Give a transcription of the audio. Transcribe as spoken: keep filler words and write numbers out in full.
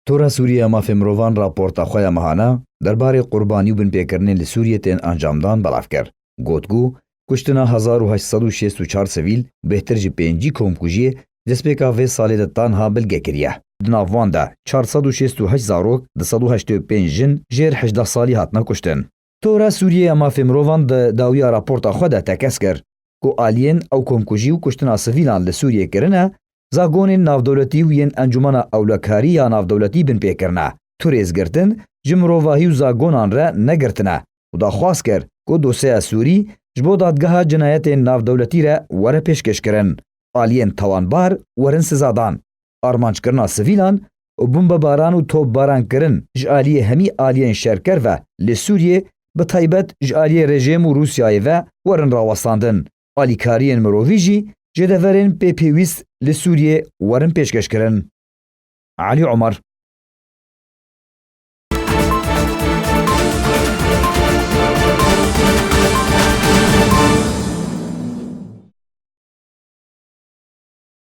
Tora Sûriye ya Mafê Mirovan raporta xwe ya mehana derbarê qurbanî û binpêkirinên li Sûriyê tên encamdan belav kir. Got ku kuştina hezar û heşt sed û şêst û çar sivîl û bêhtir ji pêncî komkujiyê destpêka vê salê de tanha bilge kiriye. Di nav wan de çar sed û şêst û heşt zarok, du sed û heştê û pênc jin jêr hejdeh salî hatine kuştin. Tora Sûriye ya Mafê Mirovan di dawiya raporta xwe de tekez kir ku aliyên ew komkujî û kuştina sivîlan li Sûriyê kirine, zagonên navdewletî û yên Encûmena Ewlekarî ya Navdewletî binpê kirine. Tu rêzgirtin ji mirovahî û zagonan re negirtine û daxwaz kir ku dosyeya Sûrî ji bo Dadgeha Cinayetên Navdewletî re were pêşkêşkirin. Aliyên tawanbar werin sizadan. Armanckirina sivîlan û bombebaran û topbarankirin ji aliyê hemî aliyên şerker ve li Sûriyê, bi taybet ji aliyê rejîm û Rûsyayê ve werin rawestandin. Alîkariyên mirovî jî ji deverên pê pêwîst li Sûriyê werin pêşkêşkirin. Elî Omer.